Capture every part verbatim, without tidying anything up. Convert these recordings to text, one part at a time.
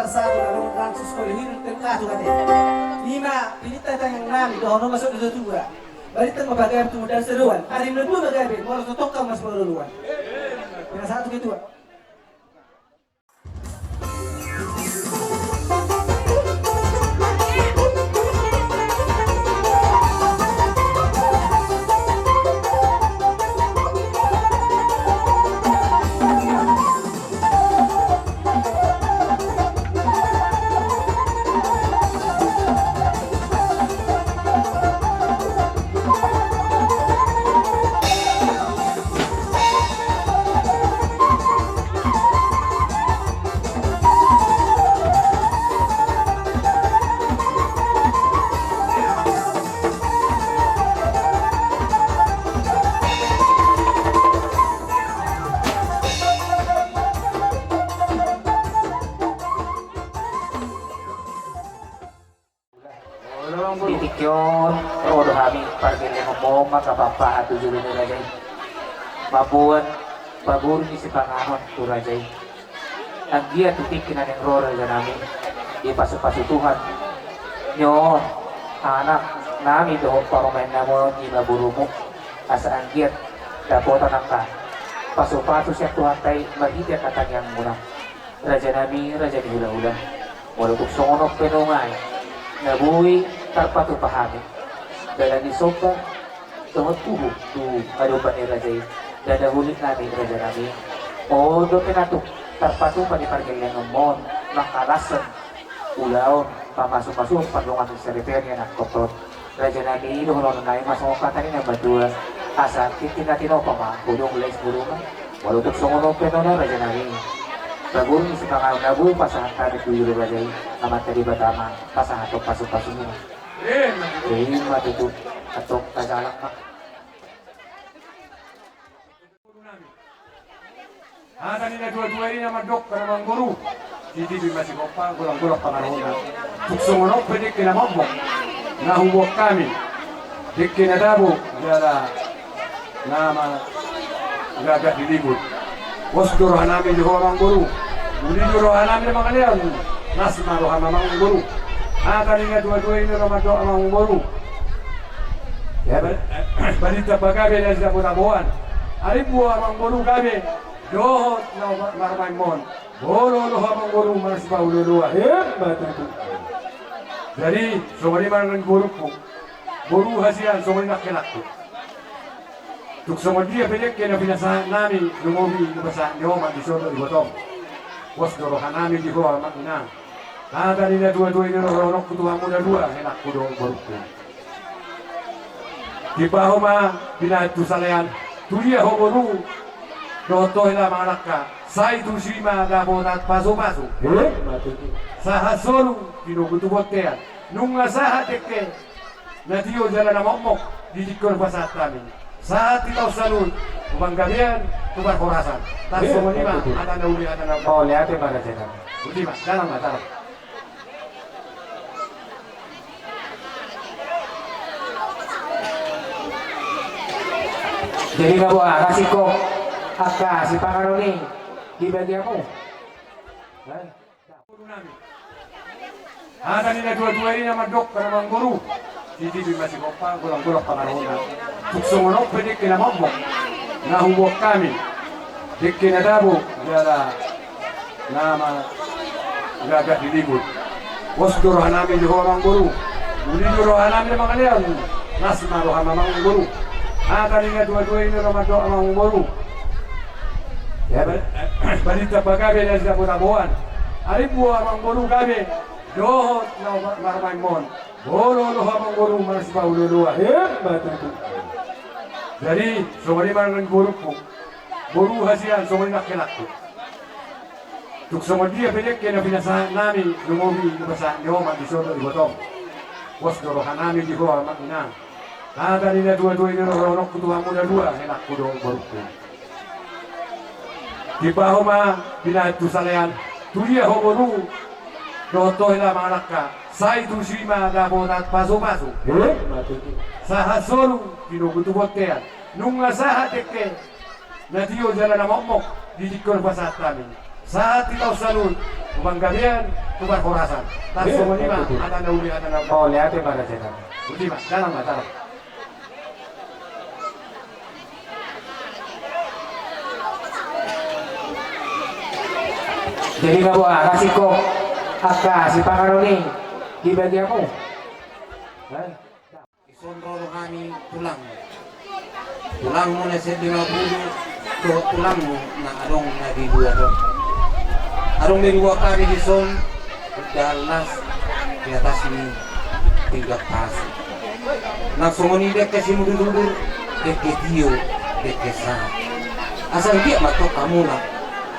Satu na dong dan suskoli hidup dan katu kate. Ima pinita tangan nami dohonon masuk di tua. Balitan ma pagabe tu dan seruan. Ari na dua pagabe molo totongka mas molo luan. Pina satu ketua. Di tingki on ro do hami pargellengonmuna, mangkapapaha tu julu ni raja i, mamboan paboru ni sipanganon tu raja i. Anggiat tu tingki na naeng ro raja nami, dipasupasu Tuhan ni on anak nami dohot parumaen nami on, ima borumu, asa anggiat dapotan angka pasupasu sian Tuhanta i marhite angka tangiangmuna. Raja nami, raja ni hulahula, molo tung songon on pe nunga i na boi tarpatupa hami dalan ni somba dohot uhum tu adopan ni raja i, ndada hulit nami raja nami. On dope na tung tarpatupa di pargellengonmuna on, mangkalashon ulaon pamasumasuon pardongansaripeon ni anakhonta on. Raja nami, dohonon nami ma songon hata ni na matua, asa tintin na tinopa ma godang lais burungan. Molo tung songon on pe nona raja nami, paboru ni sipanganon na boi pasahat hami tu julu raja i, Amanta Debata ma pasahathon pasupasuna. Ima tutu. Antong tajalang ma. Hata ni natuatua i na mandok, amangboru, sitipi ma sigompa, golanggolang pangarahutna. Tung songon on pe dengke na momok na huboan hami, dengke na tabo jala na gagah di linggun. Pos do roha nami di ho amangboru. Uli do roha nami na mangalean, las ma roham amangboru. Hata ni natuatua i na mandok, amangboru. Balintang pagabe na sitabotaboan. Arimbu amangboru gabe dohot na marmainmon. Molo do ho amangboru marsipaolooloan. Ima tutu. Jadi songon i ma nang borungku. Boru hasian, songon i nang henangku. Tung songon dia pe dengke na pinasahat nami, lumobi na pasahat ni omak di son dohot ibotom. Pos do roha nami di ho amang inang. Hata ni natuatua i na dohononku tu hamu na dua, henangku dohot borungku. Timbaho ma binahen tu salean, tu dia ho boru dohot ho hela mangalangka, sai tusi ma dapotan pasupasu. Ima tutu. Sahat solu tinogu tu bontean. Nunga sahat dengke na tio jala na momok di tingki on pasahat hami. Sahat di taon saluhut tu panggabean, tu parhorasan. Tarsongon i ma hata na uli, hata na uli. Mauliate ma raja nami. Uli ma, dalan ma, dalan. Jadi na boha, kasih kok angka sipanganon i di bagianmu. Hata ni natuatua i na mandok, amangboru, sitipi ma sigompa, golanggolang pangarahutna. Tung songon on pe dengke na momok na huboan hami, dengke na tabo jala na gagah di linggun. Pos do roha nami di ho amangboru. Uli do roha nami na mangalean, las ma roham amangboru. Hata ni natuatua i na mandok, amangboru. Balintang pagabe na sitabotaboan. Arimbu amangboru gabe dohot na marmainmon. Molo do ho amangboru marsipaolooloan. Ima tutu. Jadi songon i ma nang borungku. Boru hasian, songon i nang henangku. Tung songon dia pe dengke na pinasahat nami, lumobi na pasahat ni omak di son dohot ibotom. Pos do roha nami di ho amang inang. Hata ni natuatua i na dohononku tu hamu na dua, henangku dohot borungku. Timbaho ma binahen tu salean, tu dia ho boru dohot ho hela mangalangka, sai tusi ma dapotan pasupasu. Ima tutu. Sahat solu tinogu tu bontean. Nunga sahat dengke na tio jala na momok di tingki on pasahat hami. Sahat di taon saluhut, tu panggabean, tu parhorasan. Tarsongon i ma hata na uli, hata na uli. Mauliate ma raja nami. Uli ma, dalan ma, dalan. Jadi na boha, kasih kok angka sipanganon i di bagianmu. Dison ro do hami tulangmu. Tulangmu na sian lima pulu dohot tulangmu na adong na di luat on. Adong be diboan hami dison, las di atas ni pinggan pasu. Nang songon i dengke simudurudur, dengke tio, dengke sahat. Asa anggiat ma tong hamuna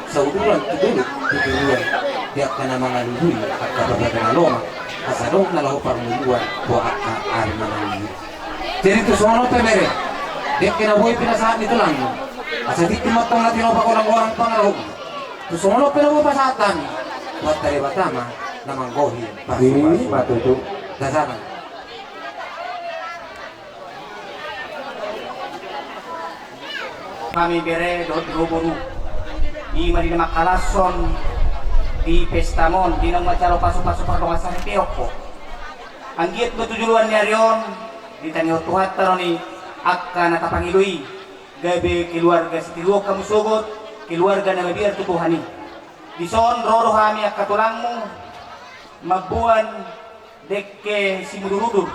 sauduran tu dolok tu toruan, di angka na mangalului angka parbue na lomak, asa adong na laho parmuluan tu angka ari mangalului. Jadi tu songon on pe bere, dengke na boi pinasahat ni tulangmu, asa tingki ma tong na tinopa godang-godang pangarahutna. Tu songon on pe na boi pasahat hami, Tuhanta Debata ma na manggohi pasupasu. Ima tutu. Dajanan. Hami bere dohot di ho boru, ima di na mangkalashon di pesta on, di na manjalo pasupasu pardongan saripeon ho. Anggiat ma tu joloan ni ari on, ditangihon Tuhanta do ni angka na tapangido i, gabe keluarga sitiruon hamu sogot, keluarga na mabiar tu Tuhan i. Dison ro do hami angka tulangmu, mamboan dengke simudurudur,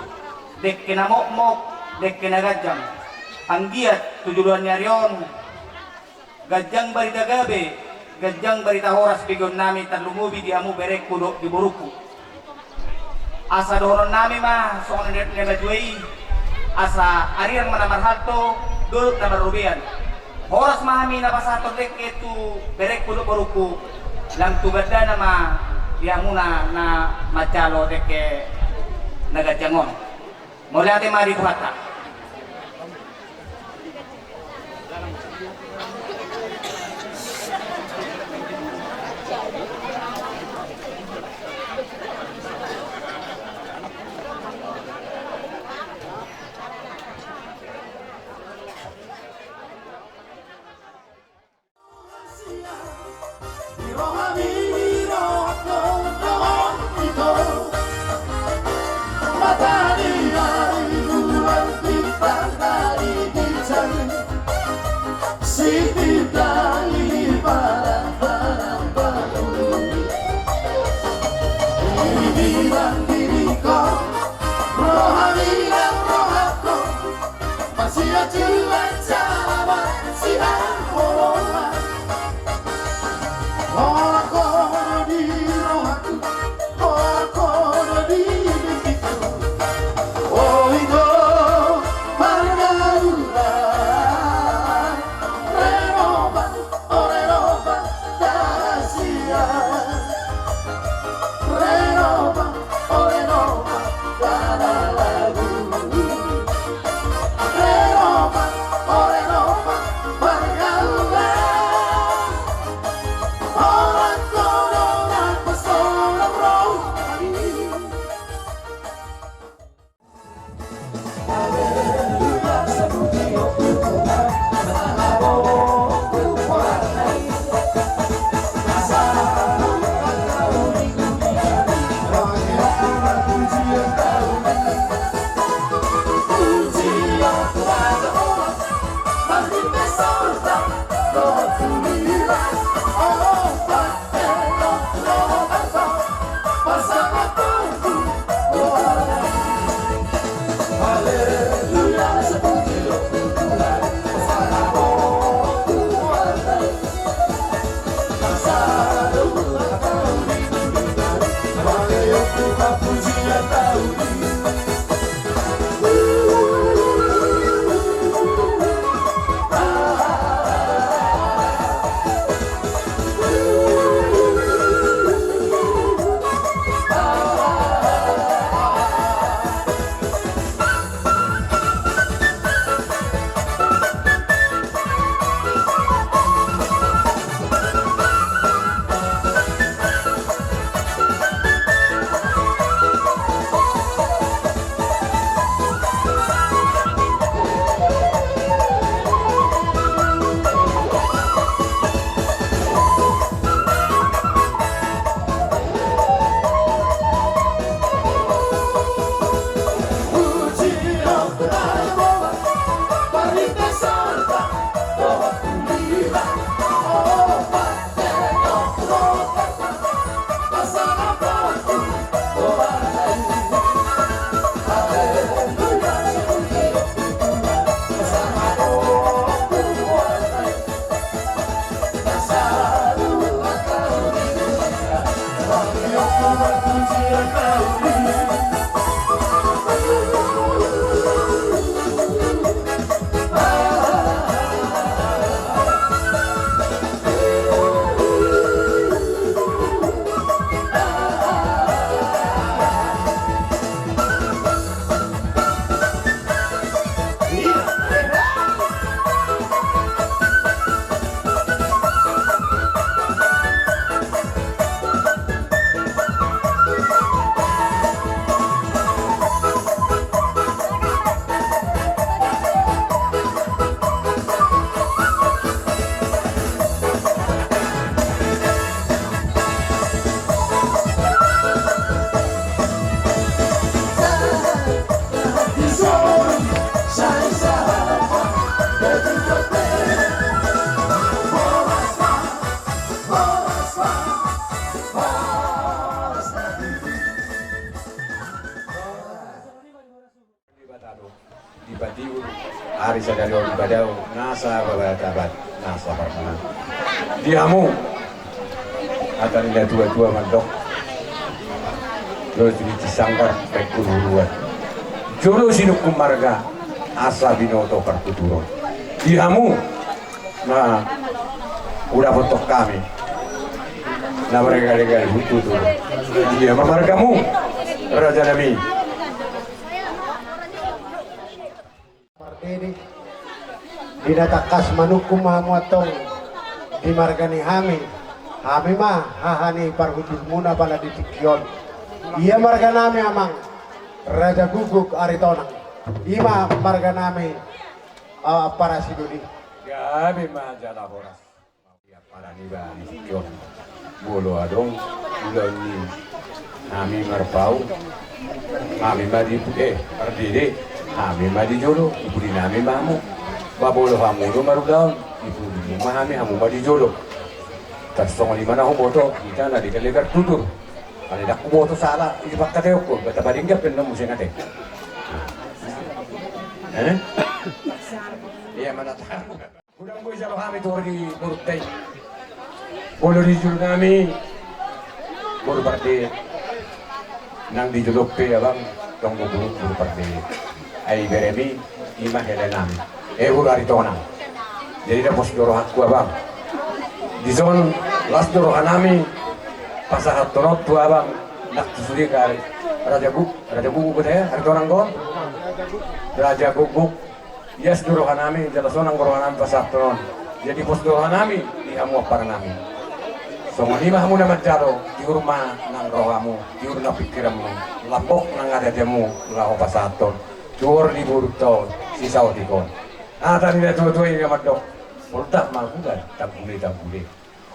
dengke na mokmok, dengke na ganjang. Anggiat tu joloan ni ari on, ganjang barita gabe, ganjang barita horas begeonnami, tarlumobi di hamu berengku dohot di borungku. Asa dohononnami ma songon na, na matua i, asa arian ma na marhalto, dolok na marrobean. Horas ma hami na pasahathon dengke tu berengku dohot borungku, lam tu gandana ma di hamuna na manjalo dengke na ganjang on. Mauliate ma di Tuhanta. Sadari on badau nasa babatabat nasa parmahan. Di hamu hata ni na tua-tua mandok, jolo di sanggar pengkuluan, jolo sinungkun marga asa binoto partuturon. Di hamu na udah potong kami na mereka-reka hututur. Dia ma margamu, raja nami. Pardede, di na tangkas manungkun ma hamu antong di marga ni hami. Hami ma haha ni parhundulmuna pala di tingki on. Ia marga nami amang, Raja Guguk Aritonang. Ima marga nami, eh, Ampara Sidoli. Gabe ma jala horas. Ia para niba di tingki on. Molo adong ulaon ni hami marpau, hami ma di, eh, pardede, hami ma di jolo, di pudi nami ma hamu. Ba molo hamu do marulaon, di pudimu ma hami, hamu ma di jolo. Tarsongon i ma na huboto, hita na di kalegar tutur. Alai ndang huboto sala, i pangkataion ho, bata padingga pe na muse ate. Eh? Ia ma na tahu. Godang do dijalo hami tu ari ni borunta i. Molo di jolo nami, boru pardede. Nang di jolo pe abang, tong do boru, boru pardede. Ai beremi, ima hela nami. Eh, boru Aritonang. Jadi dapot do rohangku abang. Dison, las do roha nami. Pasahathon on tu abang. Nang tu sude kari. Raja Guk, Raja Guguk do ya, Aritonang do. Raja Guguk. Ias do roha nami, jala sonang do roha nami pasahathon on. Jadi pos do roha nami, di hamu ampara nami. Songon i ma hamu na manjalo, tiur ma nang rohamu, tiur nang pingkiranmu, lambok nang ateatemu, laho pasahathon. Tuor di borunta on, sisaotik on. Hata ni na tua-tua i na mandok. Poltak ma huda, tambule, tambule.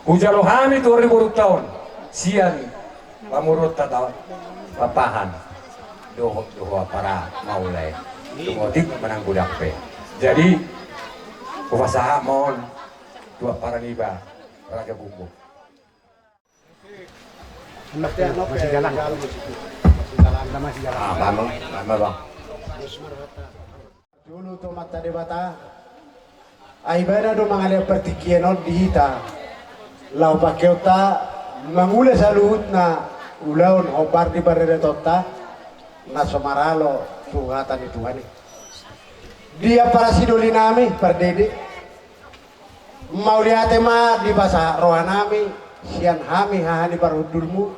Hujalo hami tu ari borunta on, sian pamoruonta Pakpahan dohot do ho ampara Maula i. Tung otik manang godang pe. Jadi hupasahat ma on tu ampara niba Raja Guguk. Masih jalan. Masih jalan. Masih jalan. Ah, bang, bang, bang. Jolo tu Amanta Debata, ai Ibana do mangalean partingkian on di hita, laho pakeonta mangula saluhutna ulaon hombar di paradatonta na so maralo tu hata ni Tuhan i. Di ampara Sidoli nami pardede, mauliate ma dipasahat roha nami sian hami haha ni parhundulmu.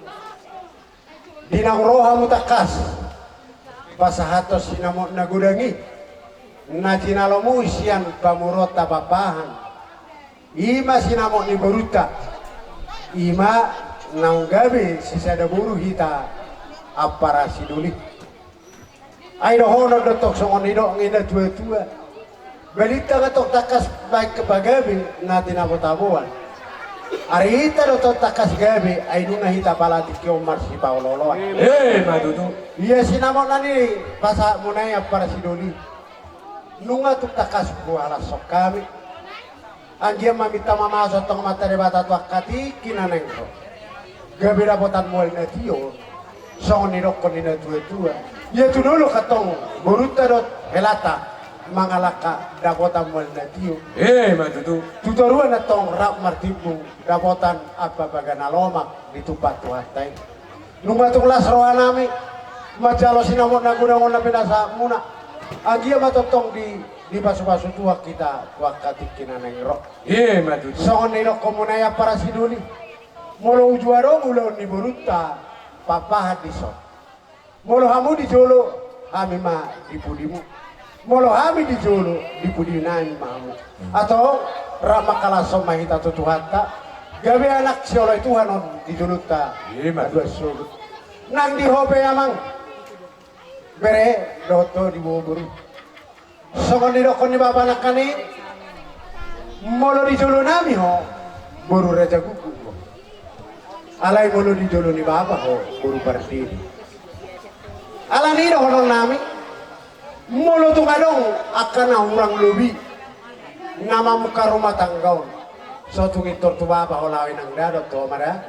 Di naung ro hamu tangkas pasahathon sinamot na godang i na jinalomu sian pamoruonta Pakpahan, ima sinamot ni borunta, ima naung gabe sisada boru hita ampara Sidoli. Ai dohonon do tong songon nidok ni na tua-tua. Balintang antong tangkas baen pagabe na tinabo-taboan. Ari hita do tong tangkas gabe, ai nunga hita pala tingki on marsipaolo-oloan. Eh, ma tutu. Ia sinamot na nipasahatmuna i ampara Sidoli, nunga tung tangkas huhalashon hami. Anggiat ma minta mamasu antong Amanta Debata tu angka tingki na naeng ro, gabe dapotan mual na tio. Songon nidokkon ni na tua-tua, ia tu dolok antong borunta dohot helanta mangalangka dapotan mual na tio. Eh, ma tutu. Tu toruan antong rap martimbung dapotan ampapaga na lomak ditumpak Tuhanta i. Nunga tung las roha nami manjalo sinamot na godang on na pinasahatmuna. Anggiat ma tongtong di, dipasu-pasu Tuhan hita tu angka tingki na naeng ro. Eh, ma tutu. Songon nidokkonmuna i ampara Sidoli, molo uju adong ulaon ni borunta Pakpahan dison, molo hamu di jolo, hami ma di pudimu. Molo hami di jolo, di pudi nami ma hamu. Antong rap mangkalashon ma hita tu Tuhanta, gabe anak sioloi Tuhan on di jolonta. Eh, ma tutu. Nang di ho pe amang, bere dohot ho di boru. Songon nidokkon ni bapa nangkaning, molo di jolo nami ho, boru Raja Guguk ho. Alai molo di jolo ni bapa ho, boru Pardede. Alani i dohonon nami, molo tung adong angka na hurang lobi na mamungka rumah tangga on, so tung intor tu bapa ho laho inang da dohot ho ma da.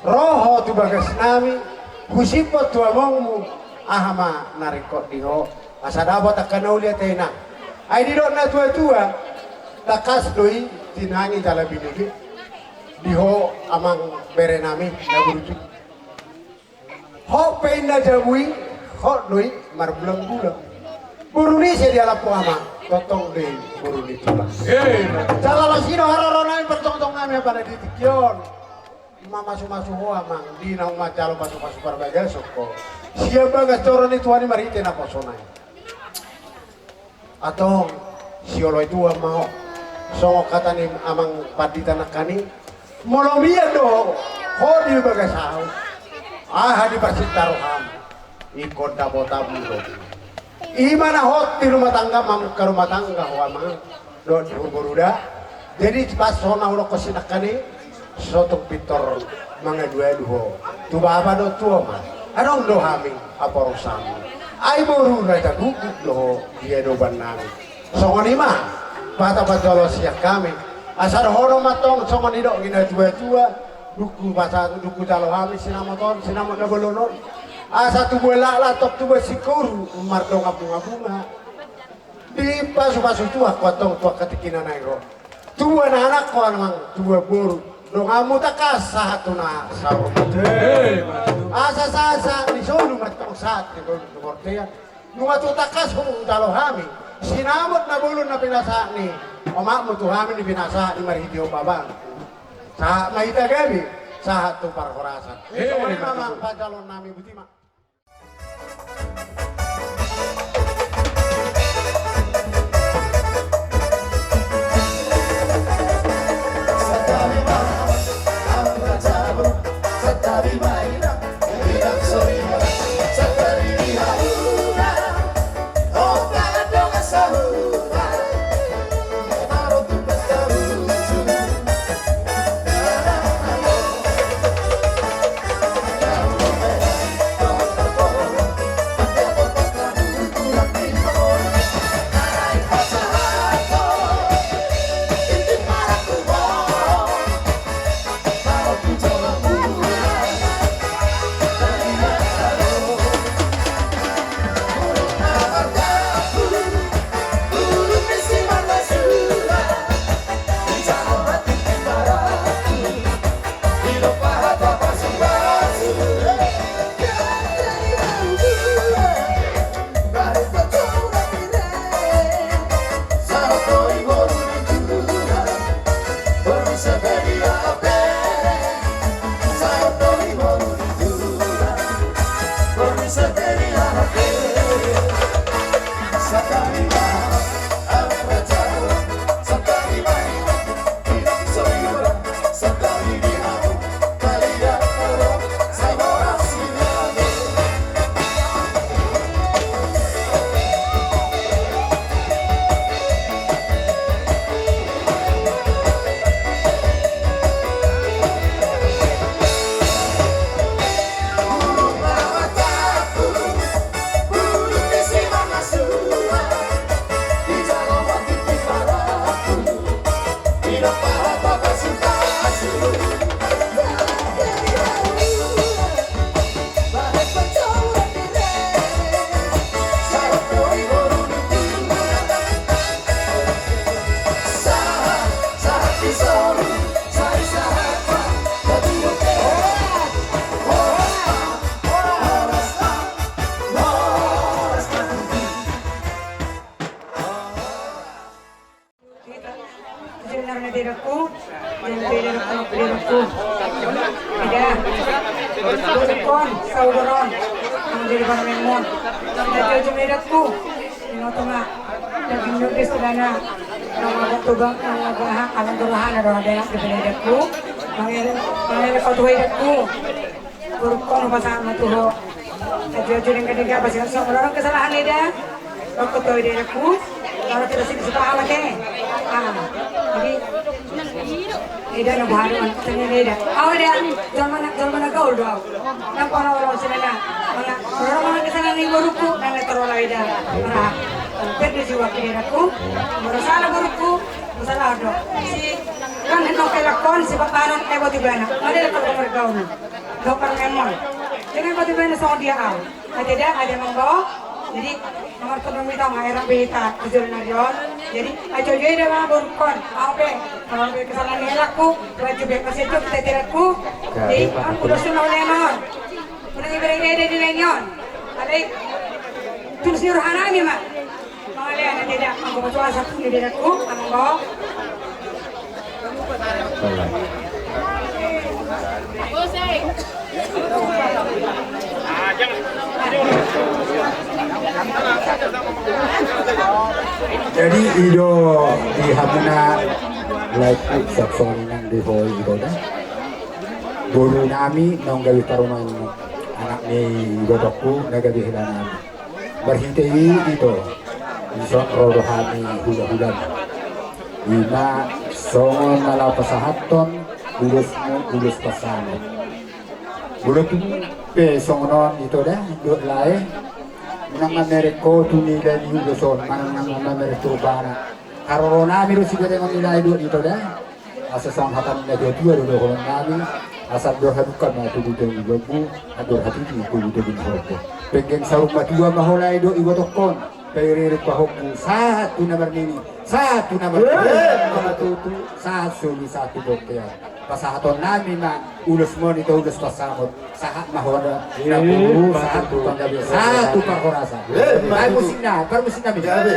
Ro ho tu bagas nami, husiphon tu amongmu aha ma na ringkot di ho, asa dapot angka na uli ate inang. Ai didok na tua-tua, tangkas do i tinangi jala binege di ho amang bere nami na burju. Ho pe inna jabu i, ho do i marbulang-bulang. Boru ni ise dialap ho amang, tongtong do i boru ni tulang. Jala laos i do haroro nami, partongtong nami apala di tingki on. Mamasu-masu ho amang, di na manjalo pasu-pasu parbagason ho. Sian bagas joro ni Tuhan i marhite naposona i. Antong, sioloi tuan ma ho. Songon hata ni amang pandita nangkin i, molo mian do ho di bagas ahu, aha diparsinta roham, ingkon dapotanmu do. I ma na hot di rumah tangga, mamungka rumah tangga ho amang dohot di ho boru da. Jadi pas ho na hudokkon sinangkin i, so tung pintor mangadu-adu ho tu bapa dohot tu oma. Adong do hami aporusanmu. Ai boru raja guguk do ho di adopan nami. Songon i ma hata parjolo sian hami. Asa dohonon ma antong songon nidok ni na tua-tua. Dung hupasa, dung hujalo hami sinamot on, sinamot na bolon on, asa tubuan laklak, tubuan singkoru, mardongan bunga-bunga. Dipasu-pasu Tuhan ho antong tu angka tingki na naeng ro. Tubuan anak ho amang, tubuan boru, donganmu tangkas sahat tu na saur matua. Asa sahat-sahat ni solu ma antong sahat ni solu tu bontean. Nunga tung tangkas hujalo hami sinamot na bolon na pinasahat ni omakmu tu hami, na pinasahat i marhite on bapam. Sahat ma hita gabe sahat tu parhorasan. Songon i ma amang pansalon nami, boti ma. Jujur na dainang, dainangku, jujur na dainang, dainangku. Eda. Jujur on, saudur on. Nang dari parmemon. Jujur na dainangku. Ino toma. Daging nudis tu dana. Nang abang tubang, nang abang hak, abang tubang hak, nang abang hak, dainangku. Mangele, mangele kau tu dainangku. Buruk kau na pasahat ma tu ho. Jujur na dainang, dainangku, pasti kan so, molo adong kesalahan eda. Dokkon tu ho dainangku. Molo tidak sini sepahaman ke. Ah, jadi eda na buhari on, sini eda. Au eda, jolma na, jolma na gaul do au. Nang pala orang sini na, mana, orang mana kesana ni borukku, nang na tarola eda. Mana, hampir di jiwa dainangku, molo salah borukku, masalah do. Si, kan henok kelakon, si papanon, eh, boti bana. Mana dia kalau mergaul. Dokter memang. Jadi boti bana songon dia au. Ate da, ate mambao. Jadi nomor tolu mita ma erang berita tujuan narion. Jadi ajo ajo ida ma borukon. Au pe, au pe kesalahan ni elakku, ajo be masih itu kita tidakku. Jadi aku dosun mau lenor. Udah ibadah ida di lenyon. Alai tulus ni rohanami ma. Mangalean na tidak, anggo boto asa tu di denakku, anggo. Jadi i do di hamuna lae, siap songon i nang di ho i do da. Boru nami naung gabe parumaen anak ni ibotongku na gabe hela nami. Marhite i ito, dison ro do hami hula-hulam. Ima songon na laho pasahathon ulosmu, ulos pansamot. Molo tung pe songon on ito da, dohot lae, unang mamereng ho tu nilai ni ulos on, manang unang mamereng tu rupana. Haroro nami do siberengon ni lae dohot ito da. Asa songon hata ni na tua-tua do dohonon nami, asa andor hadungka ma togu-togu ni lombu, andor hatibi togu-togu ni horbo. Penggeng saur matua ma ho lae dohot ibotongkon, pairi-iri pahompu, sahat tu na marnini, sahat tu na marnini. Eh, ima tutu. Sahat solu, sahat tu bontean. Pasahaton nami ma ulosmon ito, ulos pansamot. Sahat ma ho na, eh, na boru, sahat tu panggabean, sahat tu parhorasan. Eh, ima tutu. Ai musik na, parmusik nami. Gabe.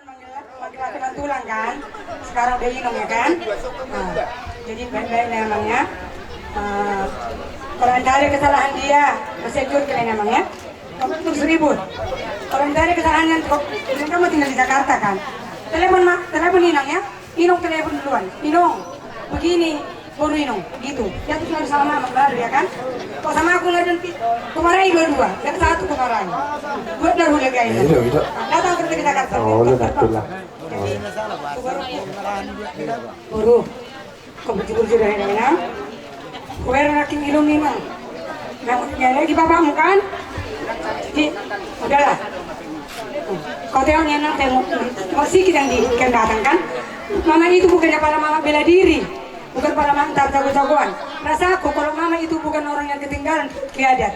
Manggil, manggil aku nantulang kan. Sekarang udah inong ya kan. Nah, jadi baik-baik nih emangnya. Eh, kalau ada kesalahan dia, masih jujur kalian emangnya. Kamu tuh seribu. Kalau ada kesalahan yang kok, ini kamu tinggal di Jakarta kan. Telepon mak, telepon inang ya. Inong telepon duluan. Inong, begini, boru inong, gitu. Dia tuh selalu sama, sama baru ya kan. Kok sama aku nggak nanti, kumarahi dua-dua, yang satu kumarahi. Buat baru lagi ini. Iya, iya. Datang kerja kita kan. Oh, lu nanti lah. Jadi, boru, kau bujur-bujur dari mana? Kau yang laki ilung imang. Nah, ya lagi bapakmu kan? Jadi, udahlah. Kau tengok ni anak tengok. Kau sih kita yang di, yang datang kan? Mama itu bukannya para mama bela diri. Bukan para mama tahu jago-jagoan. Rasaku kalau mama itu bukan orang yang ketinggalan ke adat.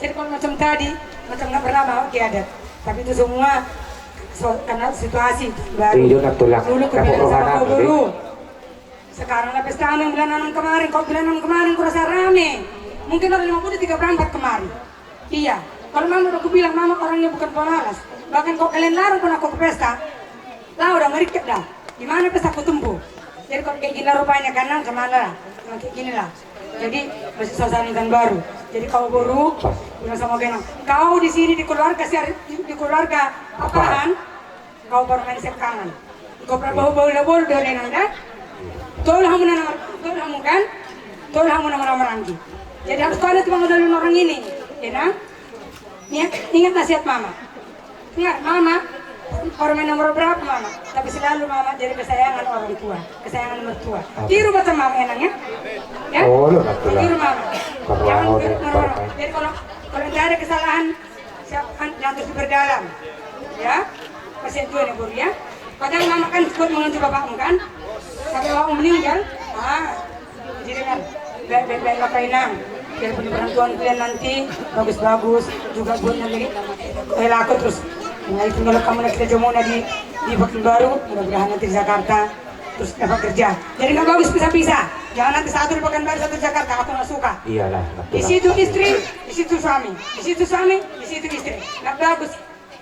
Jadi kalau macam tadi, macam nggak pernah bawa ke adat. Tapi itu semua so-, karena situasi baru. Iya, betul lah. Dulu kebiasaan rohana, kau dulu. Sekarang lah pesta anu yang bulan enam kemarin, kok bulan enam kemarin kurasa rame. Mungkin orang lima puluh tiga berangkat kemari. Iya, kalau mama udah kubilang, mama orangnya bukan pemalas. Bahkan kok kalian larang pun aku ke pesta, lah udah ngeriket dah. Di mana pesta aku tempuh? Jadi kok kayak gini lah rupanya kan, nang kemana lah? Emang kayak gini lah. Jadi masih suasana tahun baru. Jadi kau boru, bilang sama Genang, kau di sini di keluarga siar-, di, di keluarga Apahan. Kau baru main siap kangen. Kau pernah bau-bau labol dari nang dah. Tol hamu nang, tol hamu kan? Tol hamu nang orang-orang di. Jadi harus kau ada tuh orang ini. Ya nang? Ingat, ingat nasihat mama. Ingat mama. Formen nomor berapa, Mama? Tapi selalu Mama jadi kesayangan orang tua, kesayangan mertua. Tiru baca Mama, enaknya? Ya? Oh, lu nak pulang. Tiru Mama. Jangan, jadi kalau, kalau tidak ada kesalahan, siapa kan yang terus diperdalam? Ya? Kasihan juga nih, Boru, ya. Padahal Mama kan ikut mengganti bapakmu, kan? Sampai bapakmu meninggal. Ah. Jadi kan, baik-baik lah, Inang. Biarpun di perantauan kalian nanti bagus-bagus juga buat negeri. Eh, laku terus. Nah, itu kalau kamu nanti kerja mau di, di Pekanbaru, mudah-mudahan nanti di Jakarta terus dapat kerja. Jadi nggak bagus pisah-pisah. Jangan nanti satu di Pekanbaru, satu di Jakarta. Aku nggak suka. Iyalah, betul. Di situ istri, di situ suami. Di situ suami, di situ istri. Nggak bagus.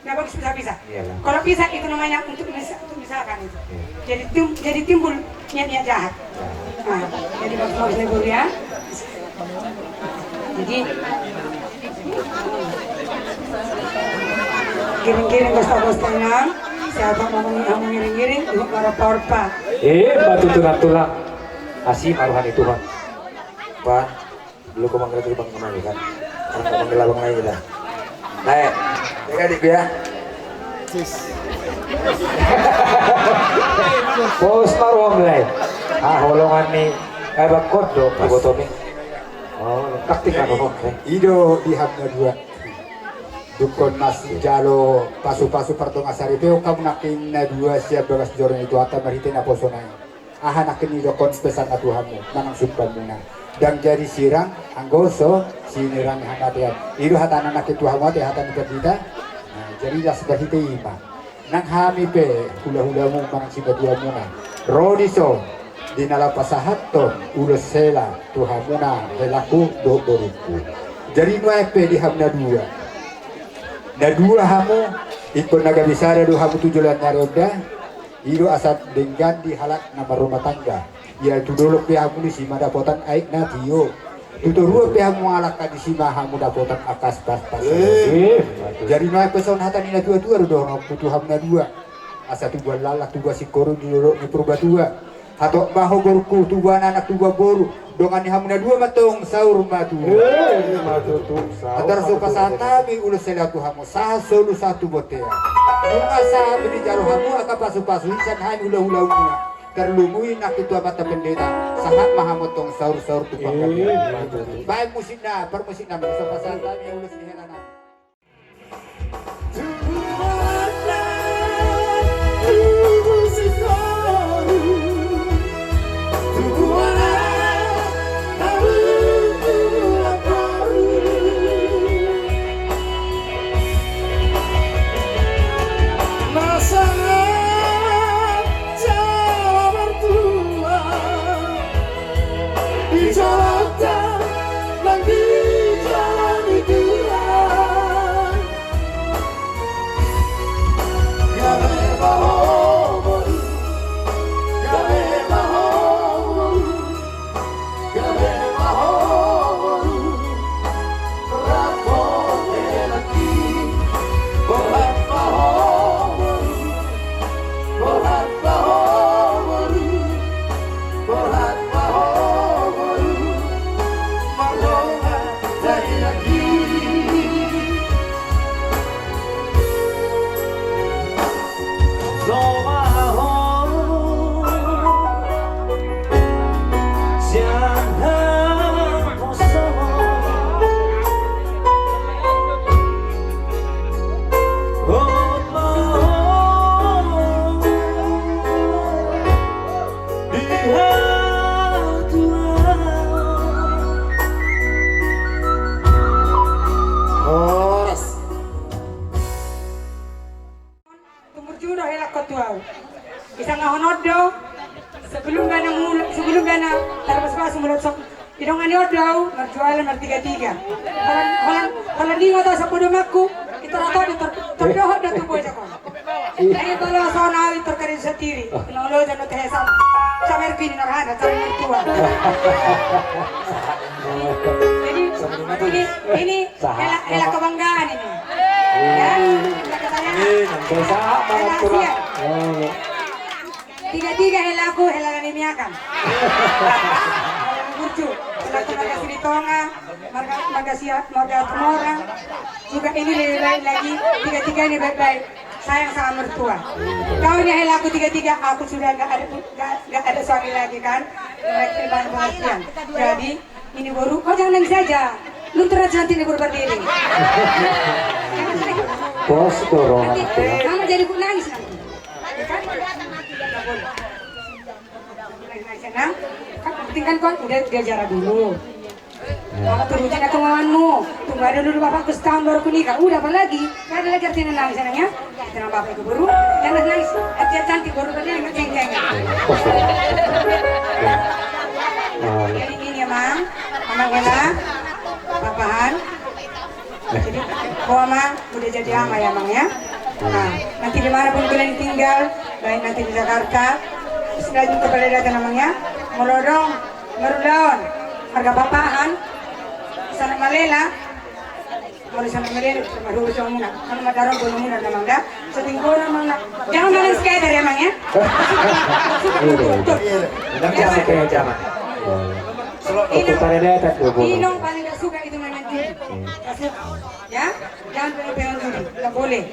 Nggak bagus pisah-pisah. Iyalah. Kalau pisah itu namanya untuk misa-, untuk misalkan itu. Iya. Jadi tim-, jadi timbul niat-niat jahat. Nah, jadi bagus-bagus nih, Boru, ya. Jadi giring-giring, gosta-gosta, Inang. Siapa mau mengi-, mau ngiring-ngiring, untuk para porpa. Eh, batu tulang-tulang. Asi ma roha ni Tuhan. Pak. Lu ko manggil tu bang kemana kan? Orang ko manggil abang lagi dah. Naik. Ya kan, Ibu, ya? Bos marom lai. Ah, holongan ni. Eh, bang kodo, Mas. Ibu Tommy. Oh, taktik apa, Bang? Eh. I do di hamu na dua. Dungkon masijalo pasu-pasu partonga sari pe, hamu nangkin na dua sian bagas joro ni Tuhanta marhite naposo-Na i. Aha nangkin didokkon pesanna tu hamu manang sumbanmuna? Ndang jadi sirang anggo so sinirangi hamatean. I do hatana nangkin tu hamu ate, hata ni pandita. Nah, jadi las marhite i ma. Nang hami pe hula-hulamu manang simatuamuna ro dison di na laho pasahathon ulos hela tu hamuna, helaku dohot borungku. Jadi nuaeng pe di hamu na dua. Na dua hamu, ingkon na gabe sada do hamu tu joloan ni ari on da. I do asa denggan di halak na marrumah tangga. Ia tu dolok pe hamu, disi ma dapotan aek na tio. Tu toruan pe hamu mangalangka, disi ma hamu dapotan angka paspas. Eh, jadi nuaeng pe songon hata ni na tua-tua do dohononku tu hamu na dua. Asa tubuan laklak, tubuan singkoru di dolok ni Purbatua. Hatop ma ho borungku, tubuan anak, tubuan boru. Dongan ni hamu na dua ma antong saur matua. Eh, ima tutu, saur matua. Andor so pasahat hami ulos hela tu hamu, sahat solu sahat tu bontean. Nunga sahat do dijalo hamu angka pasu-pasu i sian hami hula-hulamuna. Tarlumobi nangkin tu amanta pendeta, sahat ma hamu antong saur-saur tu panggabean. Eh, ima tutu. Baen musikna, parmusikna, so pasahat hami ulos ni hela nami. Jala martua, di jolonta nang di jolo ni Tuhan. Gabe ma ho boru, gabe ma ho boru. Horas. Tumurju do hela on tu au. Isangahon on do, sebelum bana mul-, sebelum bana tarpasu-pasu mulak so, didongani on do au marjualan martiga-tiga. Holan, holan, holan ningot au sapodomanku, i tor ato do tor, tor dohot do tu bojak on. Jadi balo songon au i tor karja sandiri. Nolo jano tehesan. Samer bini narhana, samer mertua. Jadi ini, ini Hela, hela kebanggaan ini. Ya, hela kesayangan. Hela Asia. Tiga-tiga helaku, hela na nimiakan. Hela Burju, hela marga Silitonga, marga, marga Sia, marga Hasibuan. Juga ini lebih baik lagi, tiga-tiga ini baik-baik. Sayang sama mertua. Kau ini helaku tiga-tiga, aku sudah nggak ada, nggak, nggak ada suami lagi kan. Mereka di mana pengertian. Jadi, ini boru, kau jangan nangis aja. Luntur aja nanti ini boru berdiri. Bos, dorong anak tulang. Mama jadi ku nangis nanti. Ya kan? Nangis, nangis, senang. Kan penting kan kau udah dia jara dulu. Mama turutin aku mamamu. Tunggu ada dulu bapakku setahun baru ku nikah. Udah apa lagi? Gak ada lagi artinya nangis, senang ya. Tenang bapak itu boru. Jangan nangis. Hati cantik boru tadi yang ceng-ceng. Jadi ini ya, Mang. Amang Hela. Papahan. Jadi, oh, Amang, udah jadi ama ya, Mang ya. Nah, nanti dimanapun kalian tinggal, baik nanti di Jakarta, selain kepada datang namanya, molo adong marulaon, marga Papahan, sana malela, molo sana malela, marhurus muna, kalau madaron bono muna namang da, setingkona namang da. Jangan main skater ya, Mang ya. Suka betul. Jangan. Inong paling gak suka itu main-main judi. Ya, jangan pegang-pegang judi, nggak boleh.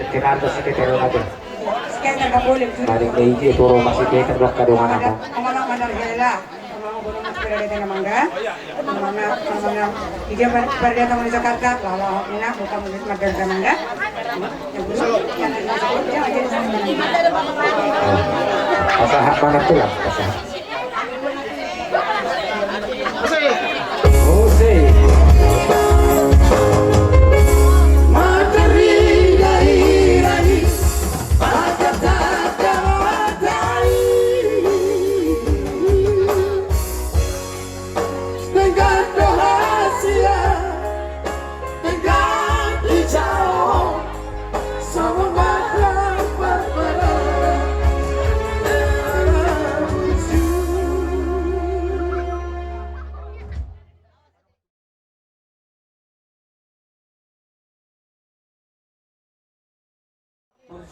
Kenapa sih kita rumah tuh? Skater nggak boleh judi. Ada meja itu rumah si kita blok kadongan apa? Amang Hela, amang bono mas pada datang namang da. Amang, amang, dia pada datang dari Jakarta, lala hok ina, bukan dari Jakarta namang da. Pasahat mana tuh lah, pasahat.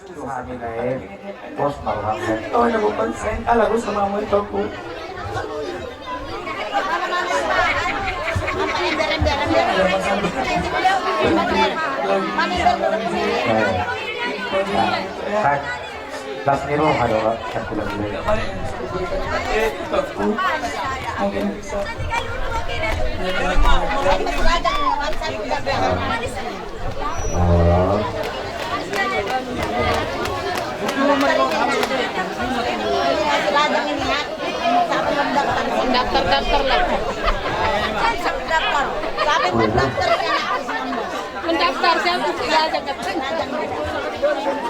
Tuhan i nae, pos ma roham. Oh, na bukan sen, ala gue sama mau itu aku. Hai. Las ni roha do, Pak. Mungkin bisa. Oh. Daftar, daftar lah. Daftar. Mendaftar siapa? Iya, jangan.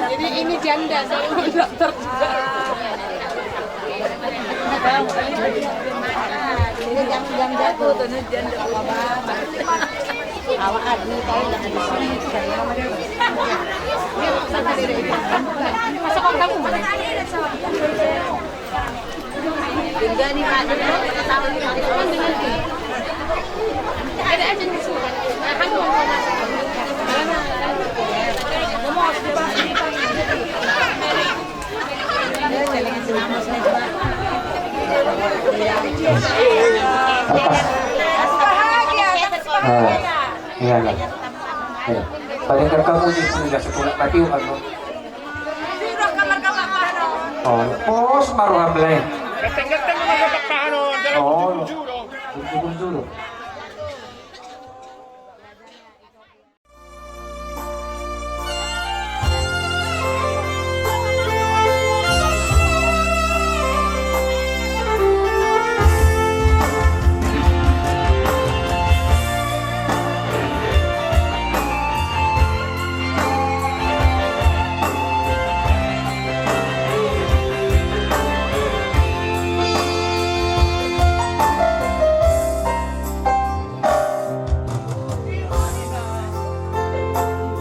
Jadi ini janda, saya mendaftar juga. Ini janda, janda. Aku tuh janda. Awak aku tahu nggak di sini. Masuk kamu mana? Iya, iya. Paling kamu di sini sudah sekolah mati kan. Oh, pos ma roham, Blay. Ganteng-ganteng ma roham, Blay. Oh, burju-burju do.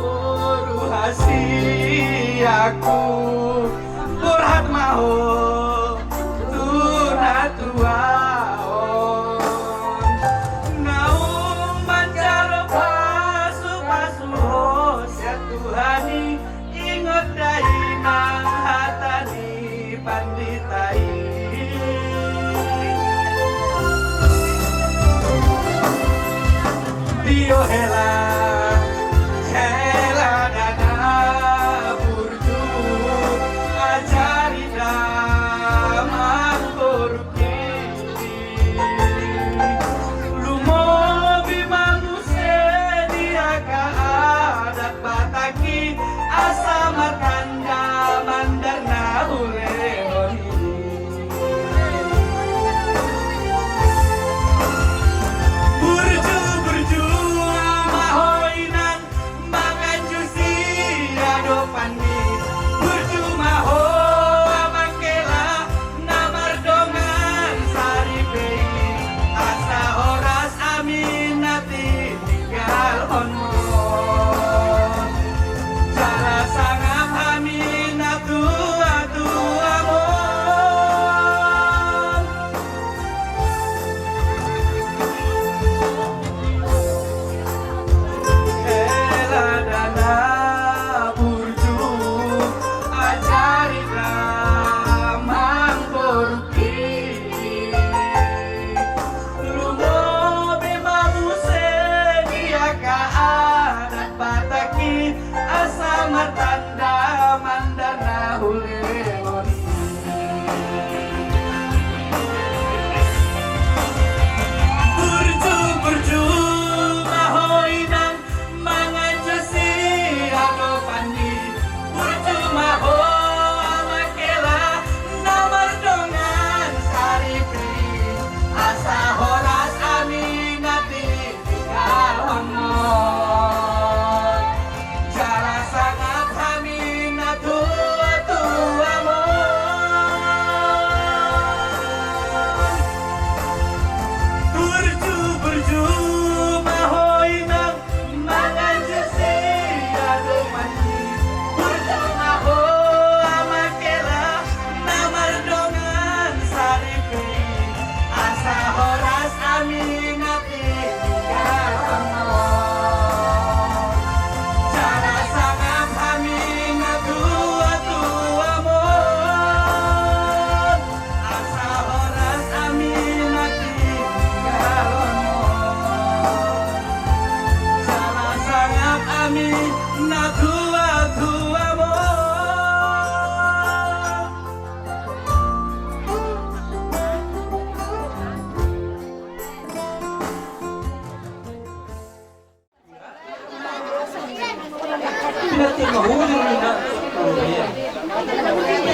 Boru hasiaku, borhat ma ho tu na tua on. Naung manjalo pasu-pasu ho sian Tuhan i, ingot dainang hata ni pandita i. Tio hela, hela na burju.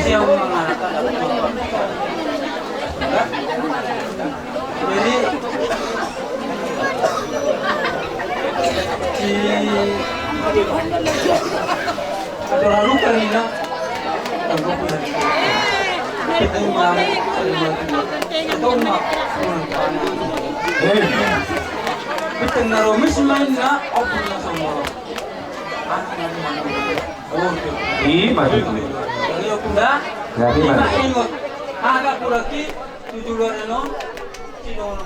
Jadi, si Atorarukan ina. Hei. Betul na romis main na, opun na somoro. I ma tutu. Jadi ma. Agak kuraki tujuh luar eno. Sino.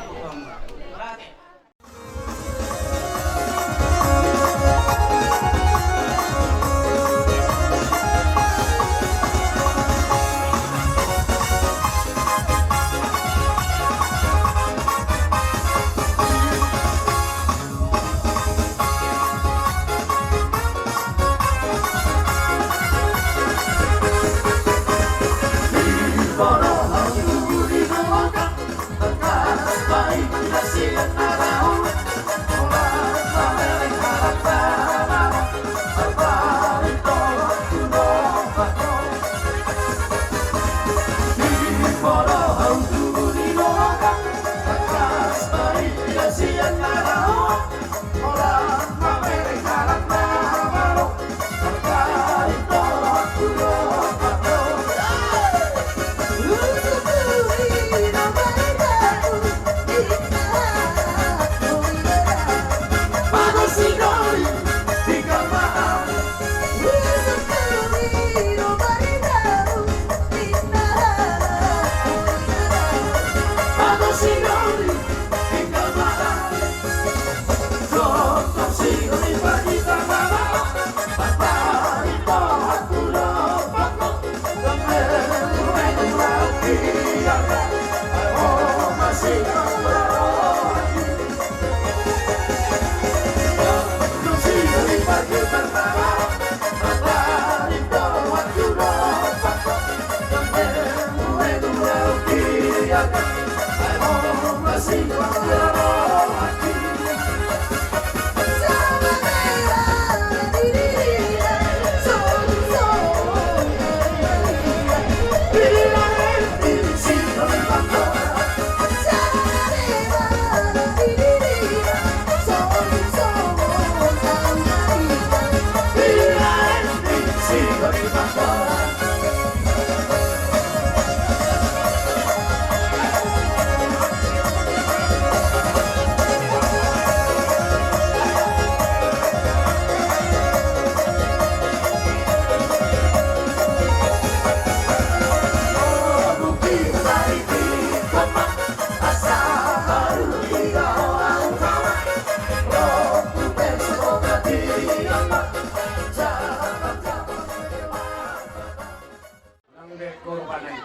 Nang dek korban ai.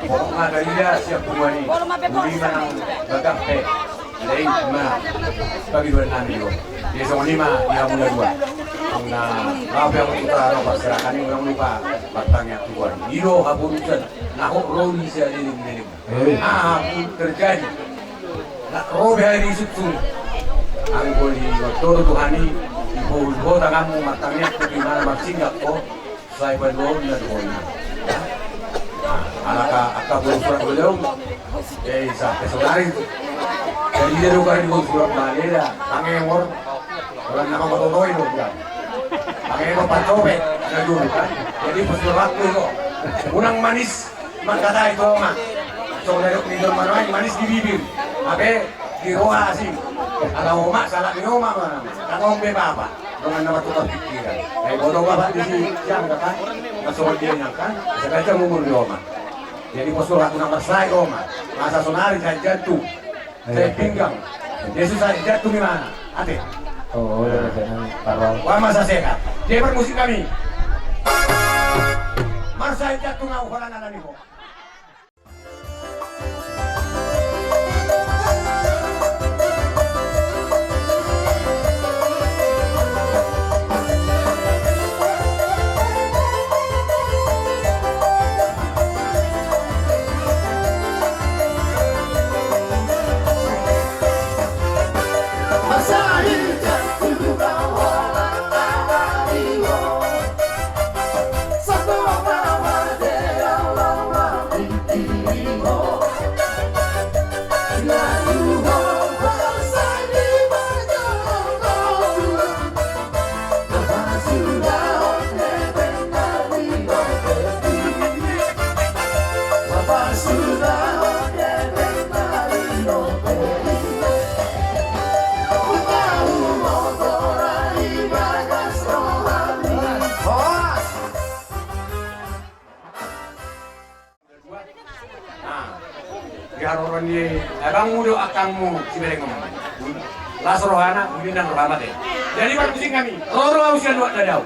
Pokokna dari dia siap punguan i. Uli ma nang gagah pe. Lei ma. Bagi dua nami do. Dia songon i ma dia mula dua. Nang na lape aku putra ro parserahan i ulang lupa. Batangnya tuan. Ido hapurusan. Nahok roli sia liling-liling. Aha pun terjadi. Nak robe hari suksu. Anggo di waktu Tuhan i, di bulu tanganmu matangnya tu di mana marsinggak ko, sai paduaon na dohon. Alaka angka bulu surat beliau, eh, sa, eh, saudari. Jadi dia dukar di bulu surat balik ya, tangemor. Orang nama kototoi dong, ya. Tangemor pacopet, ada dulu kan. Jadi pas waktu itu, unang manis. Mangkatai tu oma. Songon na didok ni jolma nuaeng, manis di bibir, hape di roha asing. Ala oma, salah ni oma ma. Kan on be bapa dongan na martukar pikiran. Ai boto bapa disi jangka kan. Na songon dia nangkan. Sengaja ngumur di oma. Jadi pos roha tu na marsai oma. Masa sonari sai jantung, sai pinggang. Dia susah jantung di mana? Ate. Oh, iya. Wah, masa sehat. Dia bermusik kami. Marsai jantung au holan ala ni ho. Haroro ni abangmu do angkangmu Siberengom. Las rohana, buminan roha mate. Jadi parmusik hami, ro do au sian luat dada au.